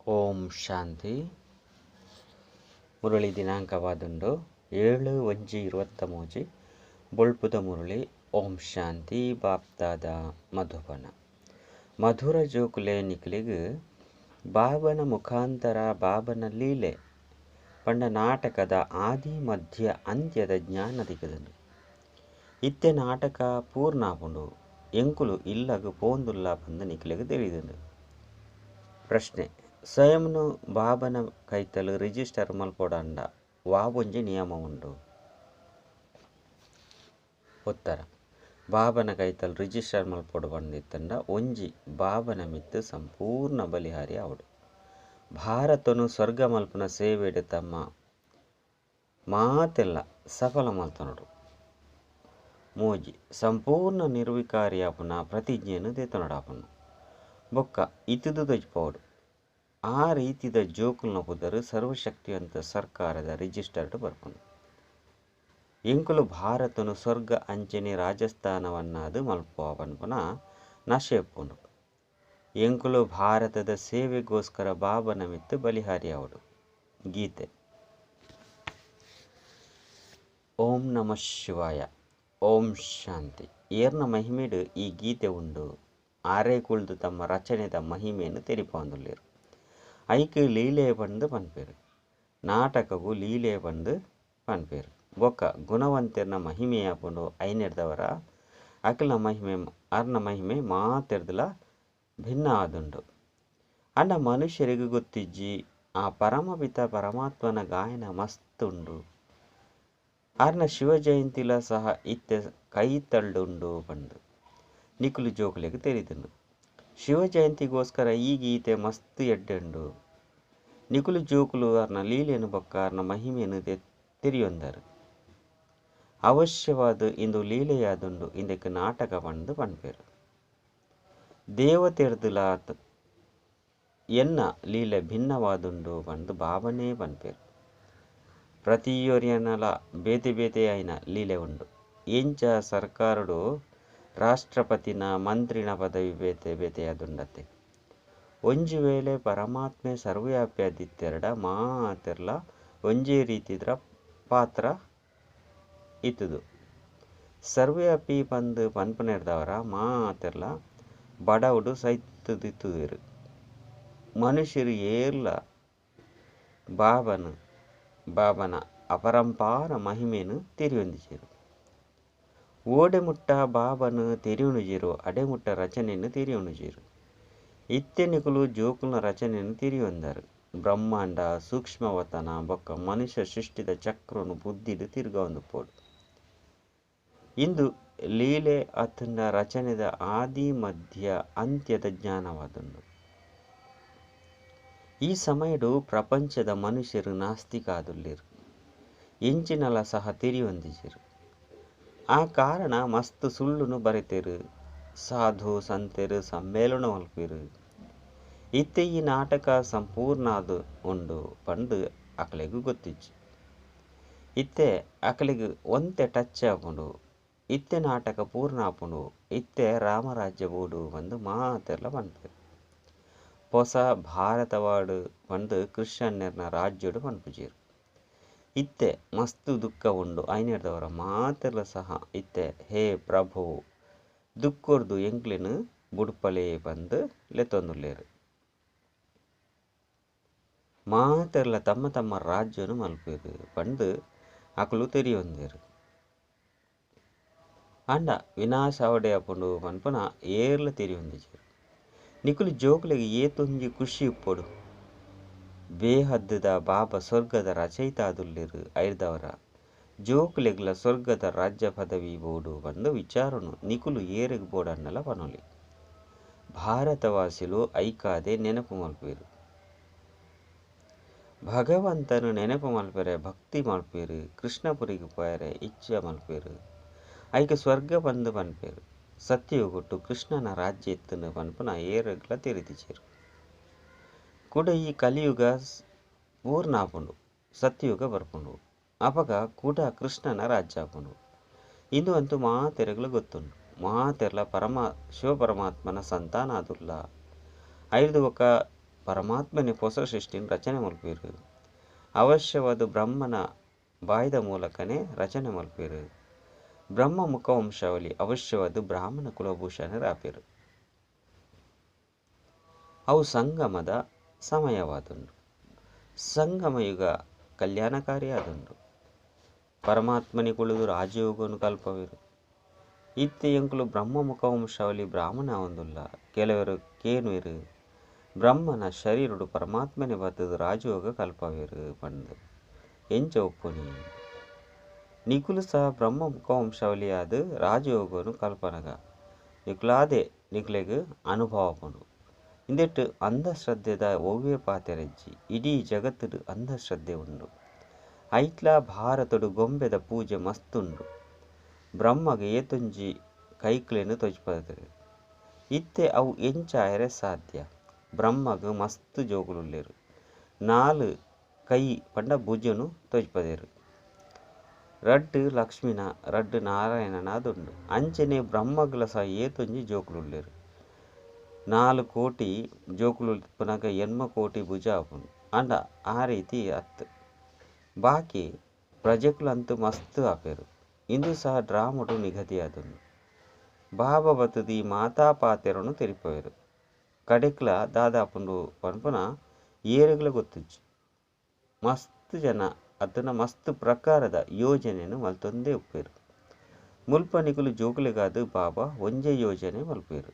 ಓಂ ಶಾಂತಿ. ಮುರಳಿ ದಿನಾಂಕವಾದುಂಡು 7/1/23 ಬೊಳ್ಪುದ ಮುರಳಿ. ಓಂ ಶಾಂತಿ. ಬಾಪ್ದಾದ ಮಧುಬನ ಮಧುರ ಜೋಕುಲೆ ನಿಕಲಿಗ್ ಬಾಬನ ಮುಖಾಂತರ ಬಾಬನ ಲೀಲೆ ಪಂಡ ನಾಟಕದ ಆದಿ ಮಧ್ಯ ಅಂತ್ಯದ ಜ್ಞಾನ ದಿಕ್ಕದನು. ಇತ್ತೆ ನಾಟಕ ಪೂರ್ಣಾಪುಂಡು ಎಂಕುಲು ಇಲ್ಲಗ್ ಪೋಂದುಲ್ಲ ಪಂದ ನಿಕಲೆಗ್ ತೆರಿದುಂಡು. ಪ್ರಶ್ನೆ: ಸ್ವಯಂನು ಬಾಬನ ಕೈತಲ್ ರಿಜಿಸ್ಟರ್ ಮಲ್ಪೊಡಂಡ ವಾ ಒಂಜಿ ನಿಯಮ ಉಂಡು? ಉತ್ತರ: ಬಾಬನ ಕೈತಲ್ ರಿಜಿಸ್ಟರ್ ಮಲ್ಪೊಡು ಪಂದಿತ್ತಂಡ ಒಂಜಿ ಬಾಬನ ಮಿತ್ತ್ ಸಂಪೂರ್ಣ ಬಲಿಹಾರಿ ಆವೊಡು. ಭಾರತನು ಸ್ವರ್ಗ ಮಲ್ಪುನ ಸೇವೆಡ್ ತಮ್ಮ ಮಾತೆಲ್ಲ ಸಫಲ ಮಲ್ತೊನೊಡು. ಮೂಜಿ ಸಂಪೂರ್ಣ ನಿರ್ವಿಕಾರಿಯಾಪುನ ಪ್ರತಿಜ್ಞೆನ್ ದೆತೊನೊಡಾಪುಂಡು. ಬೊಕ್ಕ ಇತುದು ತೊಜಿಪಾವೊಡು. ಆ ರೀತಿದ ಜೋಕುಲ್ನ ಪುದರ್ ಸರ್ವಶಕ್ತಿವಂತ ಸರ್ಕಾರದ ರಿಜಿಸ್ಟರ್ಡ್ ಬರ್ಪುಂಡು. ಎಂಕುಲು ಭಾರತನು ಸ್ವರ್ಗ ಅಂಚನೆ ರಾಜಸ್ಥಾನವನ್ನಾದ್ ಮಲ್ಪುವ ಪನ್ಪುನ ನಶೆ ಉಪ್ಪುಂಡು. ಎಂಕುಲು ಭಾರತದ ಸೇವೆಗೋಸ್ಕರ ಬಾಬನ ಮಿತ್ತ್ ಬಲಿಹಾರಿಯಾವೊಡು. ಗೀತೆ. ಓಂ ನಮಃ ಶಿವಾಯ. ಓಂ ಶಾಂತಿ. ಏರ್ನ ಮಹಿಮೆಡ್ ಈ ಗೀತೆ ಉಂಡು. ಆರೇ ಕುಳ್ದು ತಮ್ಮ ರಚನೆದ ಮಹಿಮೆನ್ ತೆರಿಪಾವೊಂದುಲ್ಲೆರ್. ಐಕ್ ಲೀಲೆ ಪಂದ್ ಪನ್ಪೆರ್. ನಾಟಕಗು ಲೀಲೆ ಪಂದ್ ಪನ್ಪೆರ್. ಬೊಕ್ಕ ಗುಣವಂತೆರ್ನ ಮಹಿಮೆಯಾಪುಂಡು. ಐನೆಡ್ದವರ ಅಕಲ್ನ ಮಹಿಮೆ ಅರ್ನ ಮಹಿಮೆ ಮಾತೆರ್ದಲ ಭಿನ್ನ ಆದುಂಡು. ಆಂಡ ಮನುಷ್ಯರಿಗೆ ಗೊತ್ತಿಜ್ಜಿ ಆ ಪರಮಪಿತ ಪರಮಾತ್ಮನ ಗಾಯನ ಮಸ್ತ್ ಉಂಡು. ಅರ್ನ ಶಿವ ಜಯಂತಿಲ ಸಹ ಇತ್ತೆ ಕೈತಲ್ಡುಂಡು ಪಂದ್ ನಿಕುಲು ಜೋಕುಲೆಗ್ ತೆರಿದುಂಡು. ಶಿವ ಜಯಂತಿಗೋಸ್ಕರ ಈ ಗೀತೆ ಮಸ್ತ್ ಎಡ್ಡೆ ಉಂಡು. ನಿಕುಲು ಜೋಕುಲು ಅರ್ನ ಲೀಲೆನ್ ಬೊಕ್ಕ ಅರ್ನ ಮಹಿಮೆನ್ ತೆರಿಯೊಂದರ್. ಅವಶ್ಯವಾದ್ ಇಂದು ಲೀಲೆಯಾದುಂಡು. ಇಂದೆಕ್ ನಾಟಕ ಪಂದ್ ಪನ್ಪೆರ್. ದೇವತೆರ್ದಲ ಎನ್ನ ಲೀಲೆ ಭಿನ್ನವಾದುಂಡು ಪಂದ್ ಬಾಬನೇ ಪನ್ಪೆರ್. ಪ್ರತಿಯೊರಿಯನಲ ಬೇತೆ ಬೇತೆ ಆಯಿನ ಲೀಲೆ ಉಂಡು. ಎಂಚ ಸರ್ಕಾರಡು ರಾಷ್ಟ್ರಪತಿನ ಮಂತ್ರಿನ ಪದವಿ ಬೇತೆ ಬೇತೆಯಾದುಂಡತೆ. ಒಂಜಿ ವೇಳೆ ಪರಮಾತ್ಮೆ ಸರ್ವವ್ಯಾಪಿಯಾದಿತ್ತೆರಡ ಮಾತೆರ್ಲ ಒಂಜೇ ರೀತಿದ್ರ ಪಾತ್ರ ಇತ್ತುದು. ಸರ್ವವ್ಯಾಪಿ ಪಂದ್ ಪನ್ಪುನೆರ್ದವರ ಮಾತೆರ್ಲ ಬಡವುಡು ಸೈತುದಿತ್ತುವೆರ್. ಮನುಷ್ಯರು ಏರ್ಲ ಬಾಬನ ಅಪರಂಪಾರ ಮಹಿಮೆನ್ ತೆರಿಯೊಂದಿಜೆರ್. ಓಡೆ ಮುಟ್ಟ ಬಾಬನ್ ತೆರಿಯೊನುಜೆರೋ ಅಡೆ ಮುಟ್ಟ ರಚನೆನ್ ತೆರಿಯೊನುಜೆರ್. ಇತ್ತೆ ನಿಕುಲು ಜೋಕುಲ್ನ ರಚನೆನ್ ತೆರಿಯೊಂದರ್. ಬ್ರಹ್ಮಾಂಡ ಸೂಕ್ಷ್ಮವತನ ಬೊಕ್ಕ ಮನುಷ್ಯ ಸೃಷ್ಟಿದ ಚಕ್ರನು ಬುದ್ಧಿಡ್ ತಿರುಗಾವೊಂದುಪ್ಪೊಡು. ಇಂದು ಲೀಲೆ ಅತ್ತುಂಡ ರಚನೆದ ಆದಿ ಮಧ್ಯ ಅಂತ್ಯದ ಜ್ಞಾನವಾದುಂಡು. ಈ ಸಮಯಡು ಪ್ರಪಂಚದ ಮನುಷ್ಯರು ನಾಸ್ತಿಕ ಆದುಲ್ಲೆರ್. ಎಂಚಿನಲ ಸಹ ತೆರಿಯೊಂದಿಜೆರ್. ಆ ಕಾರಣ ಮಸ್ತ್ ಸುಳ್ಳುನು ಬರೆತೆರ್. ಸಾಧು ಸಂತೆರ್ ಸಮ್ಮೇಳನ ಮಲ್ಪೆರ್. ಇತ್ತೆ ಈ ನಾಟಕ ಸಂಪೂರ್ಣ ಆದ್ ಉಂಡು ಪಂದ್ ಅಕಲೆಗ್ ಗೊತ್ತಿಜ್ಜಿ. ಇತ್ತೆ ಅಕಲೆಗ್ ಒಂತೆ ಟಚ್ ಆಪುಂಡು. ಇತ್ತೆ ನಾಟಕ ಪೂರ್ಣ ಆಪುಂಡು. ಇತ್ತೆ ರಾಮರಾಜ್ಯ ಬೋಡು ಪಂದ್ ಮಾತೆರ್ಲ ಪನ್ಪೆರ್. ಪೊಸ ಭಾರತವಾಡು ಪಂದ್ ಕ್ರಿಶ್ಚಿಯನ್ನೆರ್ನ ರಾಜ್ಯಡು ಪನ್ಪುಜೆರ್. ಇತ್ತೆ ಮಸ್ತ್ ದುಃಖ ಉಂಡು. ಐನೆಡ್ದವರ ಮಾತೆರ್ಲ ಸಹ ಇತ್ತೆ ಹೇ ಪ್ರಭು ದುಃಖೊರ್ದು ಎಂಕ್ಲೆನ್ ಬುಡ್ಪಲೆ ಪಂದ್ ಲೆತ್ತೊಂದುಲ್ಲೆರ್. ಮಾತೆರ್ಲ ತಮ್ಮ ತಮ್ಮ ರಾಜ್ಯನು ಮಲ್ಪೆರ್ ಪಂದ್ ಅಕುಲು ತೆರಿಯೊಂದೆರ್. ಆಂಡ ವಿನಾಶ ಆವಡೆ ಆಪುಂಡು ಪನ್ಪುನ ಏರ್ಲ ತೆರಿಯೊಂದಿಜೆರ್. ನಿಕುಲು ಜೋಕುಲೆಗ್ ಏತೊಂಜಿ ಖುಷಿ ಉಪ್ಪೊಡು. ಬೇಹದ್ದುದ ಬಾಬಾ ಸ್ವರ್ಗದ ರಚಯಿತ ಆದುಲ್ಲೆರ್. ಐರ್ದವರ ಜೋಕುಲೆಗ್ಲ ಸ್ವರ್ಗದ ರಾಜ್ಯ ಪದವಿ ಬೋಡು ಪಂದ್ ವಿಚಾರನು ನಿಕುಲು ಏರೆಗ್ ಬೋಡಂಡಲ ಪನೊಲಿ. ಭಾರತವಾಸಿಲು ಐಕಾದೆ ನೆನಪು ಮಲ್ಪುವೆರ್. ಭಗವಂತನು ನೆನಪು ಮಲ್ಪೆರೆ ಭಕ್ತಿ ಮಲ್ಪುವೆರ್. ಕೃಷ್ಣಪುರಿಗೆ ಪೋಯರೆ ಇಚ್ಛೆ ಮಲ್ಪುವೆರ್. ಐಕ್ ಸ್ವರ್ಗ ಪಂದ್ ಪನ್ಪೆರ್. ಸತ್ಯಯುಗಟ್ಟು ಕೃಷ್ಣನ ರಾಜ್ಯ ಇತ್ತುಂಡು ಪನ್ಪುನ ಏರೆಗ್ಲ ತೆರಿದಿಜೆರ್. ಕುಡ ಈ ಕಲಿಯುಗ ಪೂರ್ಣ ಆಪುಂಡು. ಸತ್ಯಯುಗ ಬರ್ಪುಂಡು. ಅಪಗ ಕುಡ ಕೃಷ್ಣನ ರಾಜ್ಯ ಆಪುಂಡು. ಇಂದು ಅಂತೂ ಮಾತೆರೆಗ್ಲ ಗೊತ್ತುಂಡು. ಮಾತೆರ್ಲ ಪರಮ ಶಿವಪರಮಾತ್ಮನ ಸಂತಾನ ಆದುಲ್ಲ. ಐರ್ದ ಬೊಕ್ಕ ಪರಮಾತ್ಮನೆ ಪೊಸ ಸೃಷ್ಟಿನ ರಚನೆ ಮಲ್ಪೇರು. ಅವಶ್ಯವಾದ ಬ್ರಹ್ಮನ ಬಾಯ್ದ ಮೂಲಕನೇ ರಚನೆ ಮಲ್ಪೇರು. ಬ್ರಹ್ಮ ಮುಖವಂಶಾವಳಿ ಅವಶ್ಯವಾದ ಬ್ರಾಹ್ಮಣ ಕುಲಭೂಷಣರಾಪೇರು. ಅವು ಸಂಗಮದ ಸಮಯವಾದುಂಡು. ಸಂಗಮಯುಗ ಕಲ್ಯಾಣಕಾರಿಯಾದುಂಡು. ಪರಮಾತ್ಮನಿ ಕುಳಿದು ರಾಜಯೋಗವನ್ನು ಕಲ್ಪವೇರು. ಇತ್ತೆ ಎಂಕುಲು ಬ್ರಹ್ಮ ಮುಖವಂಶಾವಳಿ ಬ್ರಾಹ್ಮಣ ಒಂದುಲ್ಲ. ಕೆಲವರು ಕೇನುವೇರು ಬ್ರಹ್ಮನ ಶರೀರುಡು ಪರಮಾತ್ಮನೆ ಬತ್ತದು ರಾಜಯೋಗ ಕಲ್ಪವೇರು ಪಂದು ಎಂಚ ಒಪ್ಪುನಿ. ನಿಕುಲು ಸಹ ಬ್ರಹ್ಮ ಮುಖವಂಶಾವಳಿಯಾದ ರಾಜಯೋಗವನ್ನು ಕಲ್ಪನಗ ನಿಕುಲಾದೆ ನಿಕುಲೆಗ್ ಅನುಭವ ಪಂಡು. ಇಂದೆಟ್ಟು ಅಂಧಶ್ರದ್ಧೆದ ಒವ್ವೆ ಪಾತೆರಜ್ಜಿ. ಇಡೀ ಜಗತ್ತುಡು ಅಂಧಶ್ರದ್ಧೆ ಉಂಡು. ಐಟ್ಲಾ ಭಾರತಡು ಗೊಂಬೆದ ಪೂಜೆ ಮಸ್ತುಂಡು. ಬ್ರಹ್ಮಗೆ ಏತೊಂಜಿ ಕೈಕ್ಲೆನು ತೊಜ್ಪದರು. ಇತ್ತೆ ಅವು ಎಂಚಾಯರೆ ಸಾಧ್ಯ. ಬ್ರಹ್ಮಗ್ ಮಸ್ತ್ ಜೋಕುಲುಲ್ಲೆರು. 4 ಕೈ ಪಂಡ ಭುಜನು ತೊಜ್ಪದೇರು. 2 ಲಕ್ಷ್ಮಿನ 2 ನಾರಾಯಣನಾದುಂಡು. ಅಂಚನೆ ಬ್ರಹ್ಮಗ್ಲ ಸಹ ಏತೊಂಜಿ ಜೋಕುಲುಲ್ಲೆರು. 4 ಕೋಟಿ ಜೋಕುಲು ಪುನಗ 8 ಕೋಟಿ ಭುಜ ಆಪುಂಡು. ಅಂಡ ಆ ರೀತಿ ಅತ್ತು. ಬಾಕಿ ಪ್ರಜೆಕುಲಂತೂ ಮಸ್ತ್ ಆಪೇರು. ಇಂದು ಸಹ ಡ್ರಾಮಡು ನಿಗದಿಯಾದುಂಡು. ಬಾಬಾ ಬತ್ತದಿ ಮಾತಾ ಪಾತೆರನು ತೆರಿಪವೇರು. ಕಡೆಕ್ಲ ದಾದಾಪುಂಡು ಪನ್ಪುನ ಏರೆಗ್ಲ ಗೊತ್ತುಜ್ಜಿ. ಮಸ್ತ್ ಜನ ಅದನ್ನ ಮಸ್ತ್ ಪ್ರಕಾರದ ಯೋಜನೆಯನ್ನು ಮಲ್ತೊಂದೇ ಉಪ್ಪೇರು. ಮುಲ್ಪನಿಕುಲು ಜೋಕುಲೆಗಾದು ಬಾಬಾ ಒಂಜೆ ಯೋಜನೆ ಮಲ್ಪೇರು.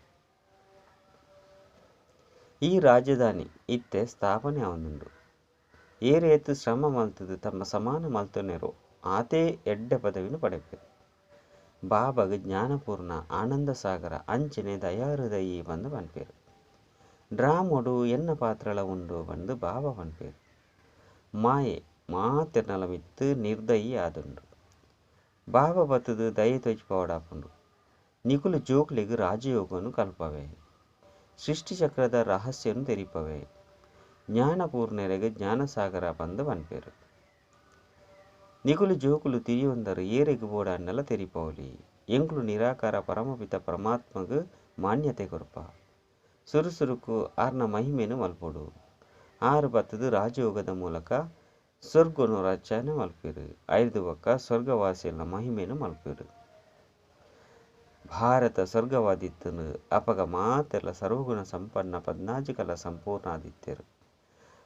ಈ ರಾಜಧಾನಿ ಇತ್ತೆ ಸ್ಥಾಪನೆ ಆವೊಂದುಂಡು. ಏರೇತು ಶ್ರಮ ಮಲ್ತದು ತಮ್ಮ ಸಮಾನ ಮಲ್ತೊನೆರೋ ಆತೇ ಎಡ್ಡೆ ಪದವಿನ ಪಡೆಪೇರು. ಬಾಬಾಗ್ ಜ್ಞಾನಪೂರ್ಣ ಆನಂದ ಸಾಗರ ಅಂಚನೆ ದಯಾಹೃದಯಿ ಬಂದು ಪನ್ಪೇರು. ಡ್ರಾಮೊಡು ಎನ್ನ ಪಾತ್ರಳ ಉಂಡು ಬಂದು ಬಾಬಾ ಪನ್ಪೇರು. ಮಾಯೆ ಮಾತೆರ್ನಲ ಮಿತ್ತು ನಿರ್ದಯಿ ಆದುಂಡು. ಬಾಬಾ ಬತ್ತದು ದಯೆ ತೊಜ್ಪವಡಾಪುಂಡು. ನಿಕುಲು ಜೋಕ್ಲೆಗ್ ರಾಜಯೋಗನು ಕಲ್ಪವೆ. ಸೃಷ್ಟಿಚಕ್ರದ ರಹಸ್ಯನು ತೆರಿಪವೆ. ಜ್ಞಾನಪೂರ್ಣರೆಗ್ ಜ್ಞಾನಸಾಗರ ಬಂದು ಪನ್ಪೇರು. ನಿಕುಲು ಜೋಕುಲು ತಿರಿಯೊಂದರು ಏರೆಗ್ ಬೋಡಾಂಡಲ ತೆರಿಪವಲಿ. ಎಂಕುಲು ನಿರಾಕಾರ ಪರಮಪಿತ ಪರಮಾತ್ಮಗ್ ಮಾನ್ಯತೆ ಕೊರ್ಪ. ಸುರುಸುರುಕು ಆರ್ನ ಮಹಿಮೆನು ಮಲ್ಪೊಡು. ಆರು ಬತ್ತದು ರಾಜಯೋಗದ ಮೂಲಕ ಸ್ವರ್ಗನು ರಚನೆ ಮಲ್ಪೇರು. ಐದು ಬೊಕ್ಕ ಸ್ವರ್ಗವಾಸಿಯನ ಮಹಿಮೆನು ಮಲ್ಪೇರು. ಭಾರತ ಸ್ವರ್ಗವಾದಿತ್ತನು ಅಪಗ ಮಾತೆಲ್ಲ ಸರ್ವಗುಣ ಸಂಪನ್ನ ಪದ್ನಾಜಿಕಲ ಸಂಪೂರ್ಣ ಆದಿತ್ಯರು.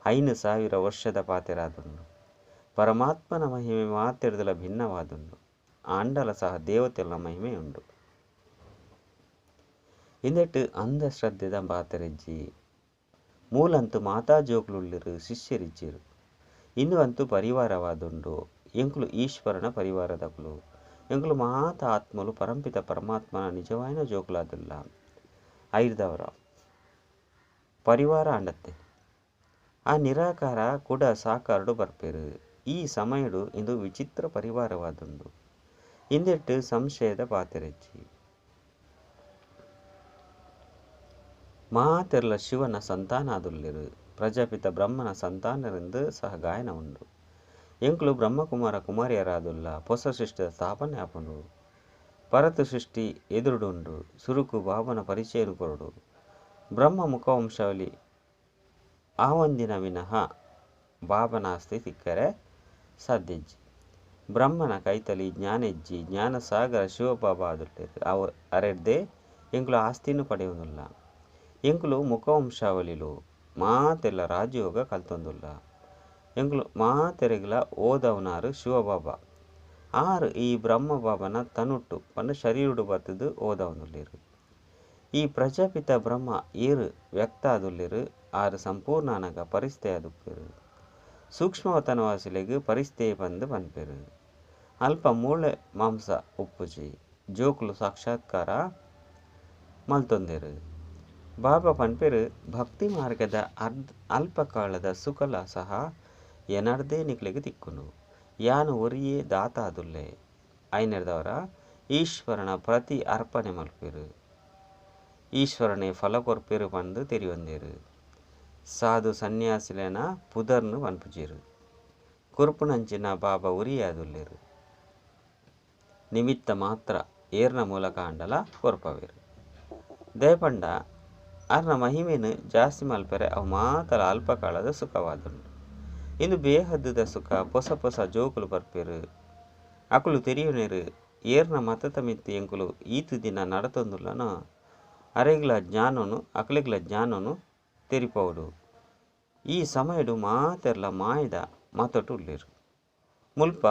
5000 ವರ್ಷದ ಪಾತೆರಾದುಂಡು. ಪರಮಾತ್ಮನ ಮಹಿಮೆ ಮಾತೆರ್ದಲ ಭಿನ್ನವಾದುಂಡು. ಆಂಡಲ ಸಹ ದೇವತೆಲ್ಲ ಮಹಿಮೆ ಉಂಡು. ಇಂದೆಟ್ಟು ಅಂಧಶ್ರದ್ಧೆದ ಪಾತೆರಜ್ಜಿ. ಮೂಲಂತೂ ಮಾತಾ ಜೋಕುಲುಳ್ಳಿರು ಶಿಷ್ಯರಿಜ್ಜಿರು. ಇಂದು ಅಂತೂ ಪರಿವಾರವಾದುಂಡು. ಎಂಕುಲು ಈಶ್ವರನ ಪರಿವಾರದಕುಲು. ಎಂಕುಲು ಮಾತಾ ಆತ್ಮಲು ಪರಂಪಿತ ಪರಮಾತ್ಮನ ನಿಜವಾಯಿನ ಜೋಕುಲಾದುಲ್ಲ. ಐರ್ದವರ ಪರಿವಾರ ಅಂಡತ್ತೆ. ಆ ನಿರಾಕಾರ ಕೂಡ ಸಾಕಾರಡು ಬರ್ಪೇರು. ಈ ಸಮಯಡು ಇಂದು ವಿಚಿತ್ರ ಪರಿವಾರವಾದುಂಡು. ಇಂದೆಟ್ಟು ಸಂಶಯದ ಪಾತೆರಜ್ಜಿ. ಮಾತೆರ್ಲ ಶಿವನ ಸಂತಾನಾದುಲ್ಲೆರು. ಪ್ರಜಾಪಿತ ಬ್ರಹ್ಮನ ಸಂತಾನರೆಂದು ಸಹ ಗಾಯನ ಉಂಡು. ಎಂಕುಲು ಬ್ರಹ್ಮಕುಮಾರ ಕುಮಾರಿಯರಾದುಲ್ಲ. ಪೊಸ ಸೃಷ್ಟಿಯ ಸ್ಥಾಪನೆ ಆಪುಂಡು. ಪರತು ಸೃಷ್ಟಿ ಎದುರುಡುಂಡು. ಸುರುಕು ಬಾಬನ ಪರಿಚಯನು ಕೊರಡು. ಬ್ರಹ್ಮ ಮುಖವಂಶಾವಳಿ ಆವಂದಿನ ವಿನಃ ಬಾಬನ ಆಸ್ತಿ ಸಿಕ್ಕರೆ ಸಾಧ್ಯಜ್ಜಿ. ಬ್ರಹ್ಮನ ಕೈತಲಿ ಜ್ಞಾನೆಜ್ಜಿ ಜ್ಞಾನಸಾಗರ ಶಿವಬಾಬಾ ಆದುಲ್ಲೆರು. ಅವು ಅರೆಡ್ದೆ ಎಂಕುಲು ಆಸ್ತಿನೂ ಪಡೆಯುವುದಿಲ್ಲ. ಎಂಕುಲು ಮುಖವಂಶಾವಳಿಲು ಮಾತೆಲ್ಲ ರಾಜಯೋಗ ಕಲ್ತೊಂದುಲ್ಲ. ಎಂಕುಲು ಮಾತೆರೆಗ್ಲ ಓದವನಾರು ಶಿವಬಾಬಾ. ಆರು ಈ ಬ್ರಹ್ಮ ಬಾಬನ ತನುಟ್ಟು ಪಂಡ ಶರೀರುಡು ಬತ್ತದು ಓದವನುಲ್ಲೆರು. ಈ ಪ್ರಜಾಪಿತ ಬ್ರಹ್ಮ ಏರು ವ್ಯಕ್ತ ಆದುಲ್ಲೆರು. ಆರು ಸಂಪೂರ್ಣಾನಗ ಪರಿಸ್ಥೆ ಆದುಪ್ಪೇರು. ಸೂಕ್ಷ್ಮವತನವಾಸಿಲೆಗ್ ಪರಿಸ್ಥೆ ಬಂದು ಪನ್ಪೇರು. ಅಲ್ಪ ಮೂಳೆ ಮಾಂಸ ಉಪ್ಪುಜಿ. ಜೋಕುಲು ಸಾಕ್ಷಾತ್ಕಾರ ಮಲ್ತೊಂದೆರು. ಬಾಬಾ ಪನ್ಪೇರು ಭಕ್ತಿ ಮಾರ್ಗದ ಅಲ್ಪಕಾಲದ ಸುಖಲ ಸಹ ಎನರ್ದೇ ನಿಕ್ಲೆಗ್ ತಿಕ್ಕುಂಡು. ಯಾನು ಒರಿಯೇ ದಾತ ಆದುಲ್ಲೆ. ಐನೆರ್ದವರ ಈಶ್ವರನ ಪ್ರತಿ ಅರ್ಪಣೆ ಮಲ್ಪೇರು. ಈಶ್ವರನೇ ಫಲ ಕೊರ್ಪೇರು ಪಂದು ತೆರಿಯೊಂದೇರು. ಸಾಧು ಸನ್ಯಾಸಿಲೆನ ಪುದರ್ನು ಪನ್ಪುಜೆರು. ಕೊರ್ಪುನಂಚಿನ ಬಾಬಾ ಉರಿಯಾದುಲ್ಲೆರು. ನಿಮಿತ್ತ ಮಾತ್ರ ಏರ್ನ ಮೂಲಕ ಅಂಡಲ ಕೊರ್ಪವೇರು. ದಯಪಂಡ ಆರ್ನ ಮಹಿಮೆನು ಜಾಸ್ತಿ ಮಲ್ಪೆರೆ ಅವು ಮಾತಲ ಅಲ್ಪಕಾಲದ ಸುಖವಾದುಂಡು. ಇಂದು ಬೇಹದ್ದುದ ಸುಖ. ಪೊಸ ಪೊಸ ಜೋಕುಲು ಬರ್ಪೆರು. ಅಕುಲು ತೆರಿಯುನೇರು ಏರ್ನ ಮತತ ಮಿತ್ತು ಎಂಕುಲು ಈತು ದಿನ ನಡತೊಂದುಲ್ಲನೋ ಅರೆಗ್ಲ ಜ್ಞಾನನು ಅಕಲೆಗ್ಲ ಜ್ಞಾನನು ತೆರಿಪೋಡು. ಈ ಸಮಯಡು ಮಾತೆರ್ಲ ಮಾಯದ ಮತಟು ಉಲ್ಲೇರು. ಮುಲ್ಪ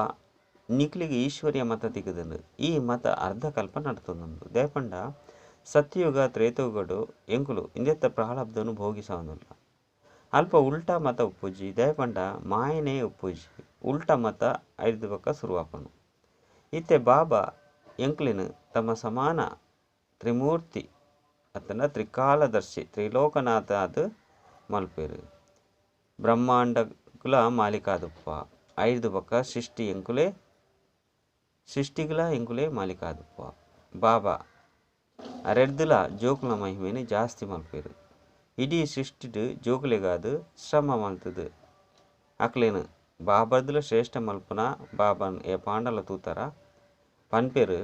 ನಿಕ್ಲಿಗೆ ಈಶ್ವರ್ಯ ಮತ ತಿಕ್ಕುದುಂಡು. ಈ ಮತ ಅರ್ಧಕಲ್ಪ ನಡತೊಂದುಂಡು. ದೇಪಂಡ ಸತ್ಯಯುಗ ತ್ರೇತಯುಗಡು ಎಂಕುಲು ಇಂದೆತ್ತ ಪ್ರಾರಬ್ಧನು ಭೋಗಿಸವನುಲ್ಲ. ಅಲ್ಪ ಉಲ್ಟಾ ಮತ ಉಪ್ಪುಜಿ. ದೇಪಂಡ ಮಾಯನೇ ಉಪ್ಪುಜಿ. ಉಲ್ಟಾ ಮತ ಐದು ಬೊಕ್ಕ ಶುರುವಾಪನು. ಇತ್ತೆ ಬಾಬಾ ಎಂಕ್ಲಿನ ತಮ್ಮ ಸಮಾನ ತ್ರಿಮೂರ್ತಿ ಅತ್ತಂಡ ತ್ರಿಕಾಲದರ್ಶಿ ತ್ರಿಲೋಕನಾಥ ಆದ್ ಮಲ್ಪೇರು. ಬ್ರಹ್ಮಾಂಡಗುಲ ಮಾಲೀಕಾದುಪ್ಪ. ಐದು ಬೊಕ್ಕ ಸೃಷ್ಟಿ ಎಂಕುಲೇ ಸೃಷ್ಟಿಗಳ ಎಂಕುಲೇ ಮಾಲೀಕಾದುಪ್ಪ. ಬಾಬಾ ಅರೆಡ್ದುಲ ಜೋಕುಲ ಮಹಿಮೆನು ಜಾಸ್ತಿ ಮಲ್ಪೇರು. ಇಡೀ ಸೃಷ್ಟಿಡು ಜೋಕುಲೆಗಾದು ಶ್ರಮ ಮಲ್ತದು ಅಕ್ಲೇನು ಬಾಬರ್ದುಲ ಶ್ರೇಷ್ಠ ಮಲ್ಪುನ ಬಾಬನ್ ಏಪಾಂಡಲ ತೂತರ ಪನ್ಪೇರು.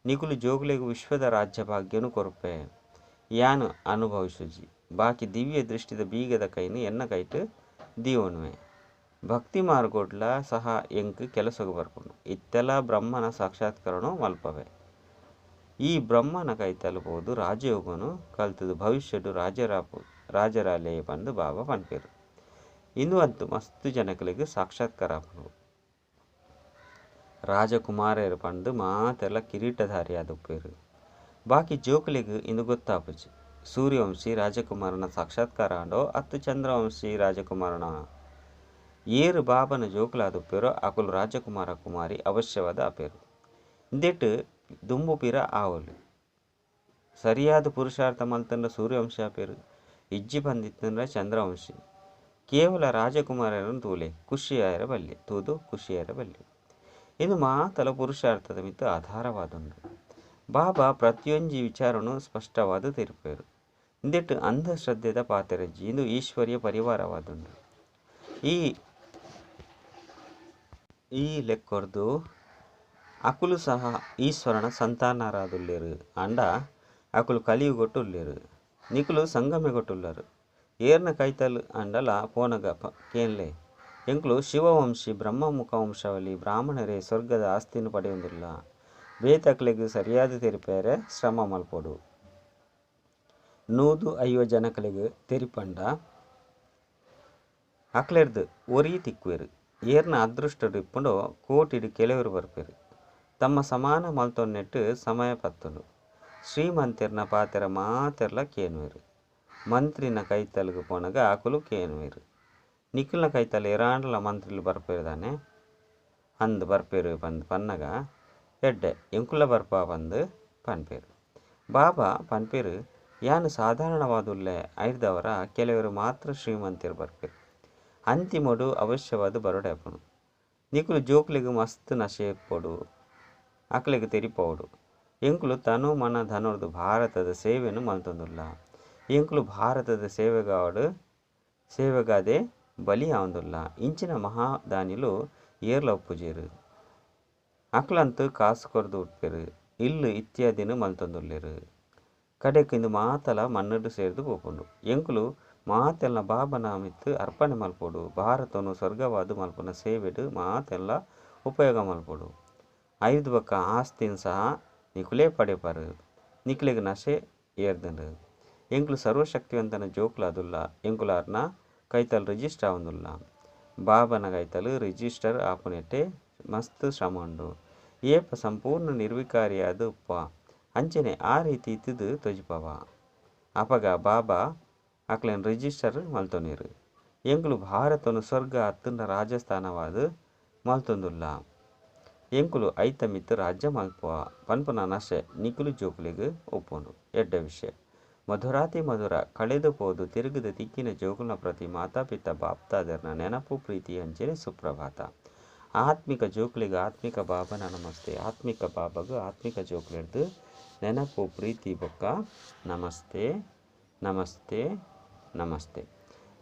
ನಿಕುಲು ಜೋಕುಲೆಗು ವಿಶ್ವದ ರಾಜ್ಯ ಭಾಗ್ಯನು ಕೊರ್ಪೆ ಯಾನು ಅನುಭವಿಸುಜಿ. ಬಾಕಿ ದಿವ್ಯ ದೃಷ್ಟಿದ ಬೀಗದ ಕೈನು ಎನ್ನ ಕೈಟ್ ದೀವೊನುವೆ. ಭಕ್ತಿ ಮಾರ್ಗೋಡ್ಲ ಸಹ ಎಂಕ್ ಕೆಲಸಗ್ ಬರ್ಪುಂಡು. ಇತ್ತೆಲ ಬ್ರಹ್ಮನ ಸಾಕ್ಷಾತ್ಕರಣ ಮಲ್ಪವೆ. ಈ ಬ್ರಹ್ಮನ ಕೈತಲ್ ಪೋದು ರಾಜಯೋಗನು ಕಲ್ತದು ಭವಿಷ್ಯಡು ರಾಜರಾಲೆ ಪಂದು ಬಾಬಾ ಪನ್ಪೇರು. ಇಂದು ಅಂತು ಮಸ್ತ್ ಜನಕಲೆಗ್ ಸಾಕ್ಷಾತ್ಕಾರ ಆಪುಂಡು. ರಾಜಕುಮಾರರು ಪಂದು ಮಾತೆಲ್ಲ ಕಿರೀಟಧಾರಿ ಆದುಪ್ಪೇರು. ಬಾಕಿ ಜೋಕುಲೆಗ್ ಇಂದು ಗೊತ್ತಾಪುಜಿ. ಸೂರ್ಯವಂಶಿ ರಾಜಕುಮಾರನ ಸಾಕ್ಷಾತ್ಕಾರ ಆಂಡೋ ಅತ್ತು ಚಂದ್ರವಂಶಿ ರಾಜಕುಮಾರನ. ಏರು ಬಾಬನ ಜೋಕುಲಾದುಪ್ಪೇರೋ ಅಕುಲು ರಾಜಕುಮಾರ ಕುಮಾರಿ ಅವಶ್ಯವಾದ ಆಪೇರು. ಇಂದೆಟ್ ದುಂಬು ಪಿರ ಆವಲು. ಸರಿಯಾದ ಪುರುಷಾರ್ಥ ಮಲ್ತಂಡ ಸೂರ್ಯವಂಶಿ ಆಪೇರು. ಇಜ್ಜಿ ಬಂದಿತ್ತಂದ್ರ ಚಂದ್ರವಂಶಿ. ಕೇವಲ ರಾಜಕುಮಾರರನ್ನು ತೂಲೆ ಖುಷಿಯಾಯರ ಬಲ್ಲೆ ತೂದು ಖುಷಿಯಾಯರ ಬಲ್ಲೆ. ಇದು ಮಾತಲ ಪುರುಷಾರ್ಥದ ಮಿತ್ತು ಆಧಾರವಾದುಂಡು. ಬಾಬಾ ಪ್ರತಿಯೊಂಜಿ ವಿಚಾರನು ಸ್ಪಷ್ಟವಾದ ತೀರ್ಪೇರು. ಇಂದೆಟ್ ಅಂಧಶ್ರದ್ಧೆದ ಪಾತೆರಜ್ಜಿ. ಇಂದು ಈಶ್ವರ್ಯ ಪರಿವಾರವಾದುಂಡು. ಈ ಈ ಲೆಕ್ಕೊರ್ದು ಅಕುಲು ಸಹ ಈಶ್ವರನ ಸಂತಾನರಾದುಲ್ಲೇರು. ಆಂಡ ಅಕುಲು ಕಲಿಯುಗೊಟ್ಟುಲ್ಲೇರು. ನಿಕುಲು ಸಂಗಮೆಗೊಟ್ಟುಲ್ಲರು. ಏರ್ನ ಕೈತಲ್ ಅಂಡಲ ಪೋನಗ ಕೇನ್ಲೆ ಎಂಕುಲು ಶಿವವಂಶಿ ಬ್ರಹ್ಮಮುಖ ವಂಶಾವಳಿ ಬ್ರಾಹ್ಮಣರೇ ಸ್ವರ್ಗದ ಆಸ್ತಿನ ಪಡೆಯೊಂದುಲ್ಲ. ಬೇತಕ್ಲೆಗ್ ಸರಿಯಾದ ತೆರಿಪೇರೆ ಶ್ರಮ ಮಲ್ಪೊಡು. 150 ಜನಕಲೆಗ್ ತೆರಿಪಂಡ ಅಕ್ಲೆರ್ದ್ ಒರಿ ತಿಕ್ಕುವೆರು. ಏರ್ನ ಅದೃಷ್ಟಡು ಇಪ್ಪುಂಡೋ ಕೋಟಿಡು ಕೆಲವರು ಬರ್ಪೆರು. ತಮ್ಮ ಸಮಾನ ಮಲ್ತೊನ್ನೆಟ್ಟು ಸಮಯ ಪತ್ತುಂಡು. ಶ್ರೀಮಂತೆರ್ನ ಪಾತೆರ ಮಾತೆರ್ಲ ಕೇನುವೆರು. ಮಂತ್ರಿನ ಕೈತಲ್ಗ್ ಪೋನಗ ಅಕುಲು ಕೇನುವೆರು. ನಿಕುಲ್ನ ಕೈತಲ್ ಏರಾಂಡಲ ಮಂತ್ರಿಲು ಬರ್ಪೇರು ದಾನೆ ಅಂದ್ ಬರ್ಪೇರು ಪಂದ್ ಪನ್ನಗ ಎಡ್ಡೆ ಎಂಕುಲ ಬರ್ಪ ಪಂದ್ ಪನ್ಪೇರು. ಬಾಬಾ ಪನ್ಪೇರು ಯಾನು ಸಾಧಾರಣವಾದುಲ್ಲೆ ಐರ್ದವರ ಕೆಲವರು ಮಾತ್ರ ಶ್ರೀಮಂತರು ಬರ್ಪೇರು. ಅಂತಿಮಡು ಅವಶ್ಯವಾದ ಬರೋಡೆ ಆಪುಂಡು. ನಿಕುಲು ಜೋಕ್ಲೆಗ್ ಮಸ್ತ್ ನಶೆ ಇಪ್ಪೊಡು. ಅಕ್ಲೆಗ್ ತೆರಿಪೋಡು. ಎಂಕುಲು ತನು ಮನ ಧನೊರ್ದು ಭಾರತದ ಸೇವೆನು ಮಲ್ತೊಂದುಲ್ಲ. ಎಂಕುಲು ಭಾರತದ ಸೇವೆಗಾಡು ಸೇವೆಗಾದೆ ಬಲಿ ಆವೊಂದುಲ್ಲ. ಇಂಚಿನ ಮಹಾದಾನಿಲು ಏರ್ಲ ಉಪ್ಪುಜೆರು. ಅಕ್ಲಂತು ಕಾಸು ಕೊರ್ದು ಉಟ್ಪೆರು. ಇಲ್ಲು ಇತ್ಯಾದಿನ ಮಲ್ತೊಂದುಲ್ಲೆರು. ಕಡೆಕ್ ಇಂದು ಮಾತಲ ಮಣ್ಣುಡು ಸೇರ್ದು ಪೋಪುಂಡು. ಎಂಕುಲು ಮಾತೆಲ್ಲ ಬಾಬನ ಮಿತ್ತು ಅರ್ಪಣೆ ಮಲ್ಪೊಡು. ಭಾರತನು ಸ್ವರ್ಗವಾದ ಮಲ್ಪುನ ಸೇವೆಡು ಮಾತೆಲ್ಲ ಉಪಯೋಗ ಮಲ್ಪೊಡು. ಐದು ಬೊಕ್ಕ ಆಸ್ತಿನ್ ಸಹ ನಿಕುಲೇ ಪಡೆಪರು. ನಿಕ್ಲೆಗ್ ನಶೆ ಏರ್ದುಂಡು. ಎಂಕುಲು ಸರ್ವಶಕ್ತಿವಂತನ ಜೋಕುಲಾದುಲ್ಲ. ಎಂಕುಲಾರ್ನ ಕೈತಲ್ ರಿಜಿಸ್ಟರ್ ಆವೊಂದುಲ್ಲ. ಬಾಬನ ಕೈತಲ್ ರಿಜಿಸ್ಟರ್ ಆಪುನೆಟ್ಟೆ ಮಸ್ತ್ ಶ್ರಮ ಉಂಡು. ಏಪ ಸಂಪೂರ್ಣ ನಿರ್ವಿಕಾರಿಯಾದ ಉಪ್ಪ ಅಂಚನೆ ಆ ರೀತಿ ಇತ್ತುದು ತೊಜಿಪವ. ಅಪಗ ಬಾಬಾ ಅಕ್ಲೆನ್ ರಿಜಿಸ್ಟರ್ ಮಲ್ತೊನೇರು. ಎಂಕುಲು ಭಾರತನು ಸ್ವರ್ಗ ಅತ್ತಂಡ ರಾಜಸ್ಥಾನವಾದ ಮಲ್ತೊಂದುಲ್ಲ. ಎಂಕುಲು ಐತ ಮಿತ್ತು ರಾಜ್ಯ ಮಲ್ಪುವ ಪನ್ಪುನ ನಶೆ ನಿಕುಲು ಜೋಕುಲೆಗ್ ಒಪ್ಪುಂಡು. ಎಡ್ಡೆ ವಿಷಯ. ಮಧುರಾತಿ ಮಧುರ ಕಳೆದು ಪೋದು ತಿರುಗದ ತಿಕ್ಕಿನ ಜೋಕುಲ್ನ ಪ್ರತಿ ಮಾತಾಪಿತ ಬಾಪ್ತಾದರ್ನ ನೆನಪು ಪ್ರೀತಿ ಅಂಚನೆ ಸುಪ್ರಭಾತ. ಆತ್ಮಿಕ ಜೋಕುಲೆಗ್ ಆತ್ಮಿಕ ಬಾಬನ ನಮಸ್ತೆ. ಆತ್ಮಿಕ ಬಾಬಗ್ ಆತ್ಮಿಕ ಜೋಕುಲೆರ್ದು ನೆನಪು ಪ್ರೀತಿ ಬೊಕ್ಕ ನಮಸ್ತೆ ನಮಸ್ತೆ ನಮಸ್ತೆ.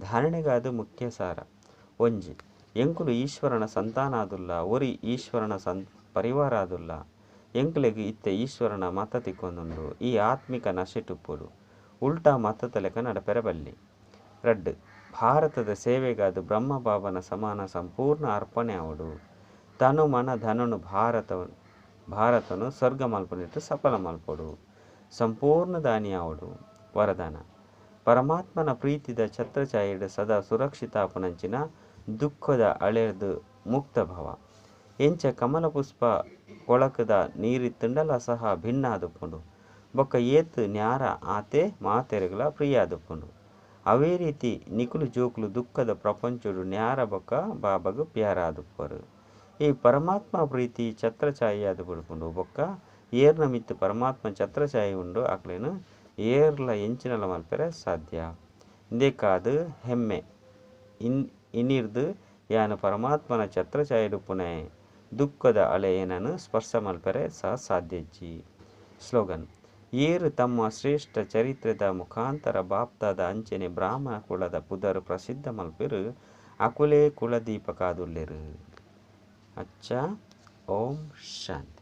ಧಾರಣೆಗಾದ ಮುಖ್ಯ ಸಾರ. ಒಂಜಿ ಎಂಕುಲು ಈಶ್ವರನ ಸಂತಾನಾದುಲ್ಲ. ಒರಿ ಈಶ್ವರನ ಪರಿವಾರ ಆದುಲ್ಲ. ಎಂಕುಲೆಗ್ ಇತ್ತೆ ಈಶ್ವರನ ಮತ ತಿಕ್ಕೊಂದುಂಡು. ಈ ಆತ್ಮಿಕ ನಶೆಟುಪ್ಪೊಡು. ಉಲ್ಟಾ ಮತತಲೆಕ ನಡಪೆರೆ ಬಲ್ಲಿ. ರಡ್ಡ್, ಭಾರತದ ಸೇವೆಗಾದ್ ಬ್ರಹ್ಮ ಬಾಬಾನ ಸಮಾನ ಸಂಪೂರ್ಣ ಅರ್ಪಣೆ ಆವೊಡು. ತನು ಮನ ಧನೊನು ಭಾರತ ಭಾರತನು ಸ್ವರ್ಗ ಮಲ್ಪುನೆಟ್ ಸಫಲ ಮಲ್ಪೊಡು. ಸಂಪೂರ್ಣ ದಾನಿ ಆವೊಡು. ವರದಾನ, ಪರಮಾತ್ಮನ ಪ್ರೀತಿದ ಛತ್ರಛಾಯೆಡ್ ಸದಾ ಸುರಕ್ಷಿತ ಆಪುನಂಚಿನ ದುಃಖದ ಅಳೆರ್ದ್ ಮುಕ್ತ ಭವ. ಎಂಚ ಕಮಲ ಪುಷ್ಪ ಕೊಳಕದ ನೀರಿತ್ತುಂಡಲ ಸಹ ಭಿನ್ನ ಆದುಪ್ಪುಂಡು ಬೊಕ್ಕ ಏತ್ ನ್ಯಾರ ಆತೆ ಮಾತೆರೆಗ್ಲಾ ಪ್ರಿಯ ಆದುಪ್ಪುಂಡು. ಅವೇ ರೀತಿ ನಿಕುಲು ಜೋಕುಲು ದುಃಖದ ಪ್ರಪಂಚೊಡು ನ್ಯಾರ ಬೊಕ್ಕ ಬಾಬಾಗ್ ಪ್ಯಾರ ಆದುಪ್ಪರು. ಈ ಪರಮಾತ್ಮ ಪ್ರೀತಿ ಛತ್ರಛಾಯೆ ಆದ್ ಬುಡ್ಪುಂಡು ಬೊಕ್ಕ ಏರ್ನ ಮಿತ್ತ್ ಪರಮಾತ್ಮ ಛತ್ರಛಾಯೆ ಉಂಡು ಅಕ್ಲೆನ್ ಏರ್ಲ ಎಂಚಿನಲ ಮಲ್ಪೆರೆ ಸಾಧ್ಯ. ಇಂದೆಕಾದ್ ಹೆಮ್ಮೆ ಇನ್ ಇನಿರ್ದ್ ಯಾನ್ ಪರಮಾತ್ಮನ ಛತ್ರಛಾಯೆಡುಪ್ಪುನೆ ದುಃಖದ ಅಲೆ ಏನನ್ನು ಸ್ಪರ್ಶ ಮಲ್ಪೆರೆ ಸಹ ಸಾಧ್ಯ ಇಜ್ಜಿ. ಸ್ಲೋಗನ್, ಏರು ತಮ್ಮ ಶ್ರೇಷ್ಠ ಚರಿತ್ರೆದ ಮುಖಾಂತರ ಬಾಪ್ದಾದ ಅಂಚನೆ ಬ್ರಾಹ್ಮಣ ಕುಲದ ಪುದರ್ ಪ್ರಸಿದ್ಧ ಮಲ್ಪೆರ್ ಅಕುಲೇ ಕುಲದೀಪಕ ಆದುಲ್ಲೆರ್. ಅಚ್ಚ, ಓಂ ಶಾಂತಿ.